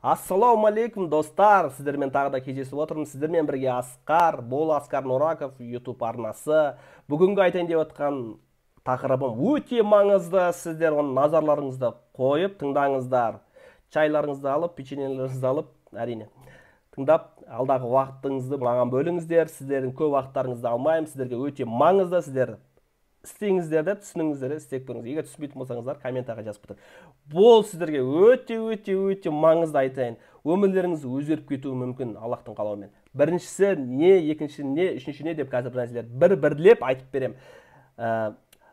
Ассалаумағалейкум, достар! Сіздермен тағы да кездесіп отырмын. Сіздермен бірге Асқар, бұл Асқар Нұраков YouTube арнасы. Бүгінгі айтайын деп отқан тақырыбым өте маңызды. Сіздер оны назарларыңызды қойып тыңдаңыздар. Чайларыңызды алып, печеньелеріңізді алып, әрине тыңдап, алдағы уақытыңызды маған бөліңіздер. Сіздердің көп уақыттарыңызды алмаймын. Сіздерге өте маңызды. Сіздер істеңіздер де, түсініңіздер де, істеп көріңіздер. Егер түсінбейтін болсаңыздар, комментарийға жазып кетіңіз. Бұл сіздерге өте, өте, өте маңызды айтайын. Өмірлеріңіз өзгеріп кетуі мүмкін Аллахтың қалауымен. Біріншісі не, екінші не, үшінші не деп қазір бір нәрселер бір-бірлеп айтып беремін.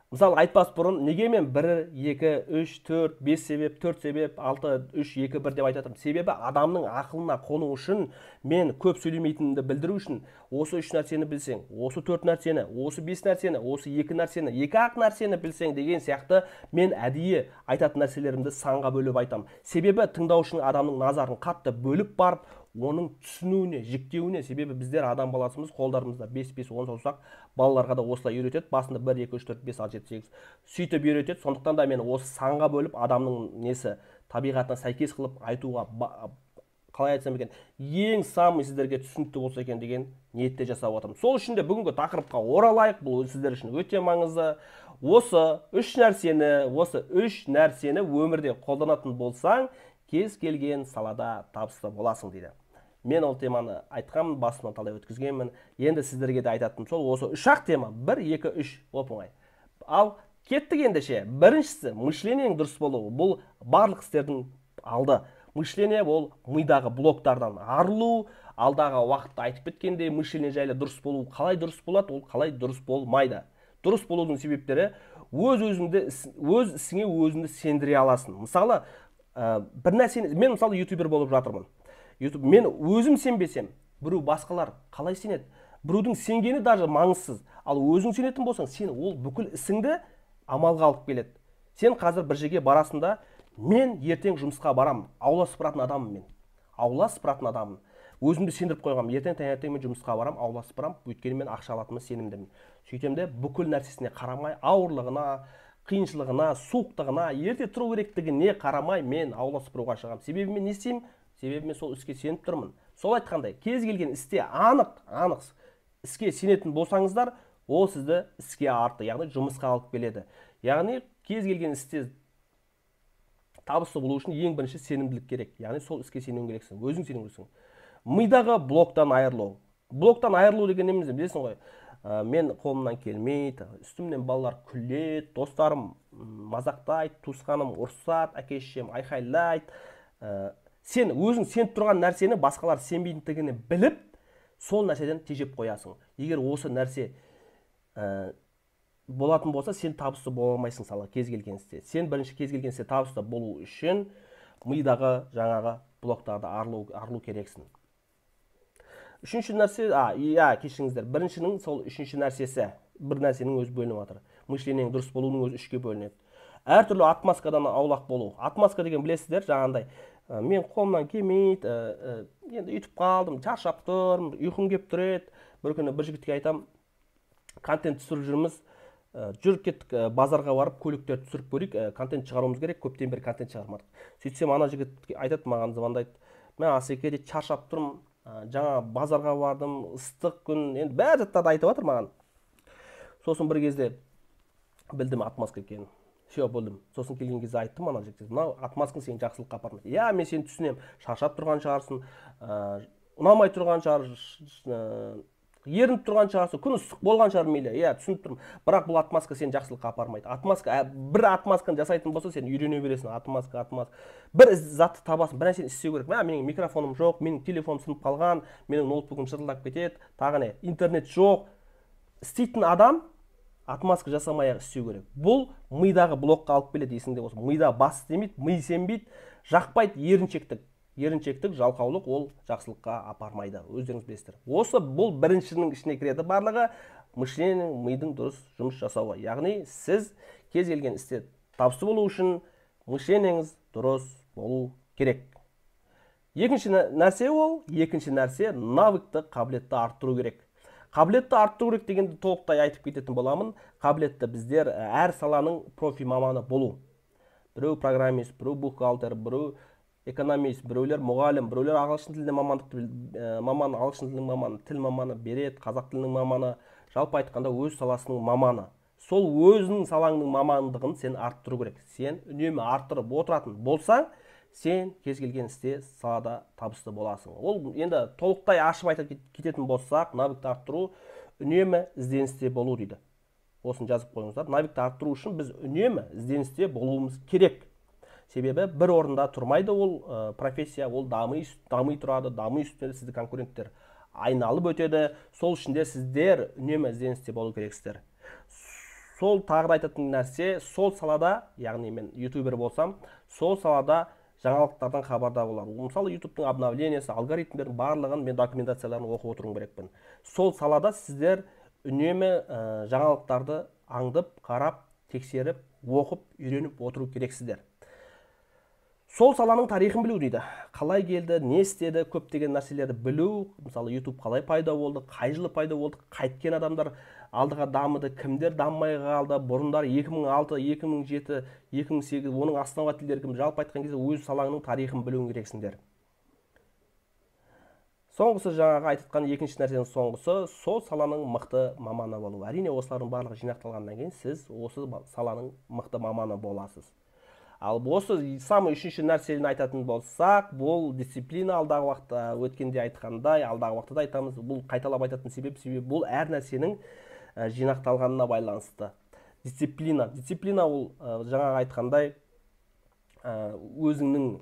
Мысалы, айтпас бұрын, неге мен 1, 2, 3, 4, 5 себеп, 4 себеп, 6, 3, 2, 1 деп айтып жатырмын. Себебі адамның ақылына қону үшін, мен көп сөйлемейтінімді білдіру үшін, осы 3 нәрсені білсең, осы 4 нәрсені, осы 5 нәрсені, осы 2 нәрсені, 2 ақ нәрсені білсең деген сияқты мен әдейі айтатын нәрселерімді санға бөліп айтамын. Себебі тыңдаушының адамның назарын қатты бөліп барып, оның түсінуіне, жіктеуіне, себебі біздер адам баласымыз, қолдарымызда 5, 5, 10 саусақ, балаларға да осылай үйретеді, басында 1, 2, 3, 4, 5, 6, 7, 8 сөйтіп үйретеді. Сондықтан да мен осы санға бөліп адамның несі табиғатына сәйкес қылып айтуға, қалай айтсам екен, ең самый сіздерге түсінікті болса екен деген ниетте жасап отырмын. Сол үшін де бүгінгі тақырыпқа оралайық, бұл сіздер үшін өте маңызды. Осы үш нәрсені, осы үш нәрсені өмірде қолданатын болсаң, кез келген салада табысты боласың дейді. Мен ол теманы айтқанмын, басынан талай өткізгенмін. Енді сіздерге де айтатыным сол, осы үш-ақ тема, 1, 2, 3, оп-оңай. Ал кеттік ендеше. Біріншісі, мышлениең дұрыс болуы. Бұл барлық істердің алды. Мышление ол мидағы блоктардан арылу, алдағы уақытта айтып кеткендей, мышление жайлы дұрыс болу қалай дұрыс болады, ол қалай дұрыс болмайды. Дұрыс болудың себептері, өз ісіңе өзіңді сендіре аласың. Мысалы, бір нәрсені, мен мысалы ютубер болып жатырмын. YouTube, мен өзім сенбесем, біреу басқалар қалай сенеді? Біреудің сенгені даже маңызсыз. Ал өзің сенетін болсаң, сен ол бүкіл ісіңді амалға алып келеді. Сен қазір бір жерге барасың да, мен ертең жұмысқа барамын, аула сыпыратын адаммын мен. Аула сыпыратын адаммын. Өзімді сендіріп қойғанмын, ертең таңертең мен жұмысқа барамын, аула сыпырамын, өйткені мен ақша алатыныма сенімдімін. Сөйтем де бүкіл нәрсесіне қарамай, ауырлығына, қиыншылығына, суықтығына, ерте тұру керектігіне қарамай мен аула сыпыруға шығамын. Себебі мен не істеймін? Себебі мен сол іске сеніп тұрмын. Сол айтқандай, кез келген істе анық, анық іске сенетін болсаңыздар, ол сізді іске артты, яғни жұмысқа алып келеді. Яғни кез келген істе табысты болу үшін ең бірінші сенімділік керек. Яғни сол іске сенуің керексің, өзің сенуің керексің. Мидағы блоктан айырылу. Блоктан айырылу деген неміз білесің ғой. Мен қолымнан келмейді, үстімнен балалар күледі, достарым мазақтайды, туысқаным ұрсады, әке шешем айқайлайды. Сен өзің сеніп тұрған нәрсені басқалар сенбейтіндігін біліп, сол нәрседен тежеп қоясың. Егер осы нәрсе болатын болса, сен табысты бола алмайсың сала кез келген істе. Сен бірінші кез келген істе табысты болу үшін мидағы жаңағы блоктарды арылу керексің. Үшінші нәрсе, иә, кешіріңіздер, біріншінің сол үшінші нәрсесі, бір нәрсенің өзі бөлініп жатыр. Мышлениең дұрыс болуының өзі үшке бөлінеді. Әртүрлі отмазкадан аулақ болу. Отмазка деген білесіздер, жаңағындай, мен қолымнан келмейді, енді үйтіп қалдым, шаршап тұрмын, ұйқым келіп тұр еді. Бір күні бір жігітке айтам, контент түсіріп жүрміз, жүріп кеттік, базарға барып көліктерді түсіріп көрейік, контент шығаруымыз керек, көптен бері контент шығармадық. Сөйтсем ана жігіт айтады, маған звондайды, мен Асеке дейді, шаршап тұрмын, жаңа базарға бардым, ыстық күн, енді бәрі заттарды айтып жатыр маған. Сосын бір кезде білдім отмазка екенін. Все, болдым. Сосын келген кезде айттым ана жігітке, мынау отмазкаң сені жақсылыққа апармайды. Иә, мен сені түсінемін, шаршап тұрған шығарсың, ұнамай тұрған шығар, ерініп тұрған шығарсың, күн ыстық болған шығар мейлі. Иә, түсініп тұрмын. Бірақ бұл отмазка сені жақсылыққа апармайды. Отмазка, бір отмазканы жасайтын болса, сен үйрене бересің. Отмазка, отмазка. Бір затты табасың, бір нәрсені істеу керек. Мә, менің микрофоным жоқ, менің телефоным сынып қалған, менің ноутбугым шырылдап кетеді, тағы не, интернет жоқ. Істейтін адам отмазка жасамай ақ істеу керек. Бұл мидағы блокқа алып келеді, есіңде болсын. Мида бас істемейді, ми сенбейді, жақпайды, еріншектік. Еріншектік, жалқаулық ол жақсылыққа апармайды. Өздеріңіз білесіздер. Осы бұл біріншінің ішіне кіреді барлығы мышлениенің, мидың дұрыс жұмыс жасауы. Яғни сіз кез келген істе табысты болу үшін мышлениеңіз дұрыс болу керек. Екінші нәрсе ол, екінші нәрсе навыкты, қабілетті арттыру керек. Қабілетті арттыру керек дегенді толықтай айтып кететін боламын. Қабілетті біздер әр саланың профи маманы болу. Біреу программист, біреу бухгалтер, біреу экономист, біреулер мұғалім, біреулер ағылшын тіліне мамандықты маман, ағылшын тілінің маманы, тіл маманы береді, қазақ тілінің маманы, жалпы айтқанда өз саласының маманы. Сол өзінің салаңның мамандығын сен арттыру керек. Сен үнемі арттырып отыратын болсаң, сен кез келген істе, салада табысты боласың. Ол енді толықтай ашып айта кететін болсақ, навыкты арттыру үнемі ізденісте болу дейді. Осыны жазып қойыңыздар. Навыкты арттыру үшін біз үнемі ізденісте болуымыз керек. Себебі бір орында тұрмайды ол профессия, ол дами тұрады, дами үстінде сізді конкуренттер айналып өтеді. Сол үшін де сіздер үнемі ізденісте болу керексіздер. Сол тағы да айтатын нәрсе, сол салада, яғни мен ютубер болсам, сол салада жаңалықтардан хабардар болар. Мысалы, ютубтың обновлениесі, алгоритмдердің барлығын мен документацияларын оқып отыруым керекпін. Сол салада сіздер үнемі жаңалықтарды аңдып, қарап, тексеріп, оқып, үйреніп отыру керексіздер. Сол саланың тарихын білу дейді. Қалай келді, не істеді, көптеген нәрселерді білу. Мысалы, YouTube қалай пайда болды, қай жылы пайда болды, қайткен адамдар алдыға дамыды, кімдер дамымай қалды, бұрындар 2006, 2007, 2008, оның основательдері кім? Жалпы айтқан кезде өз салаңның тарихын білуің керексіңдер. Соңғысы, жаңағы айтқан екінші нәрсенің соңғысы, сол саланың мықты маманы болу. Әрине, осылардың барлығы жинақталғаннан кейін сіз осы саланың мықты маманы боласыз. Ал осы самый үшінші нәрсені айтатын болсақ, бұл дисциплина. Алдағы уақытта өткенде айтқандай, алдағы уақытта да айтамыз. Бұл қайталап айтатын себеп бұл әр нәрсенің жинақталғанына байланысты. Дисциплина. Дисциплина ол жаңағы айтқандай өзіңнің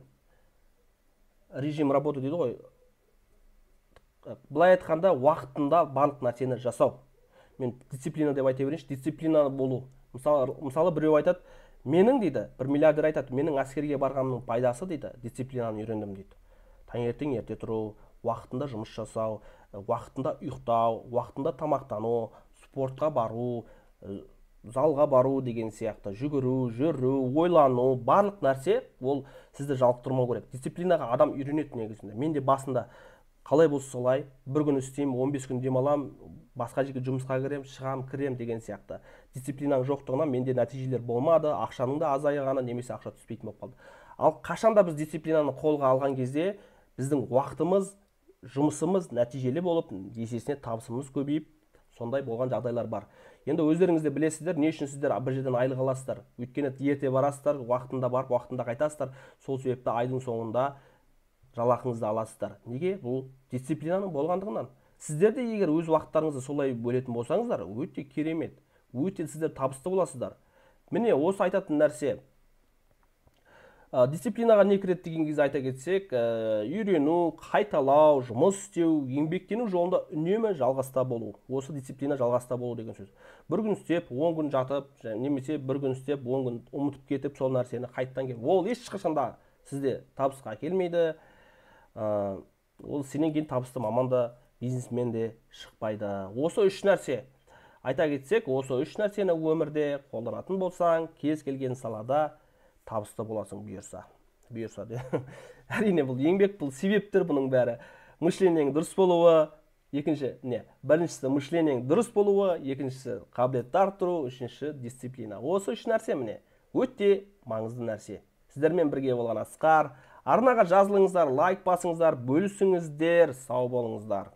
режим работы дейді ғой. Былай айтқанда, уақытында барлық нәрсені жасау. Мен дисциплина деп айта берейінші, дисциплина болу. Мысалы біреу айтады, менің дейді, бір миллиардер айтады, менің әскерге барғанымның пайдасы дейді, дисциплинаны үйрендім дейді. Таңертең ерте тұру, уақытында жұмыс жасау, уақытында ұйықтау, уақытында тамақтану, спортқа бару, залға бару деген сияқты, жүгіру, жүру, ойлану, барлық нәрсе ол сізді жалықтырмау керек. Дисциплинаға адам үйренеді негізінде. Мен де басында қалай болса солай, бір күн істеймін, 15 күн демаламын, басқа жерге жұмысқа кірем, шығам, кірем деген сияқты. Дисциплинаның жоқтығынан менде нәтижелер болмады, ақшаның да азайғаны немесе ақша түспейтін болып қалды. Ал қашанда біз дисциплинаны қолға алған кезде біздің уақытымыз, жұмысымыз нәтижелі болып, есесіне табысымыз көбейіп, сондай болған жағдайлар бар. Енді өздеріңіз де білесіздер, не үшін сіздер бір жерден айлық аласыздар? Өйткені ерте барасыздар, уақытында барып, уақытында қайтасыздар. Сол себепті айдың соңында жалақыңызды аласыздар. Неге? Бұл дисциплинаның болғандығынан. Сіздер де егер өз уақыттарыңызды солай бөлетін болсаңыздар, өте керемет, өте сіздер табысты боласыздар. Міне осы айтатын нәрсе. Дисциплинаға не кіреді деген кезде айта кетсек, үйрену, қайталау, жұмыс істеу, еңбектену жолында үнемі жалғаста болу. Осы дисциплина жалғаста болу деген сөз. Бір күн істеп, 10 күн жатып, немесе бір күн істеп, 10 күн ұмытып кетіп, сол нәрсені қайтадан келіп, ол ешқашан да сізде табысқа келмейді. Ол сенен кейін табысты маман да, бизнесмен де шықпайды. Осы үш нәрсе. Айта кетсек, осы үш нәрсені өмірде қолданатын болсаң, кез келген салада табысты боласың бұйырса. Бұйырса де. Әрине, бұл еңбек, бұл себептер, бұның бәрі. Мышлениең дұрыс болуы, екінші, не, біріншісі мышлениең дұрыс болуы, екіншісі қабілетті арттыру, үшіншісі дисциплина. Осы үш нәрсе міне өте маңызды нәрсе. Сіздермен бірге болған Асқар. Арнаға жазылыңыздар, лайк басыңыздар, бөлісіңіздер, сау болыңыздар.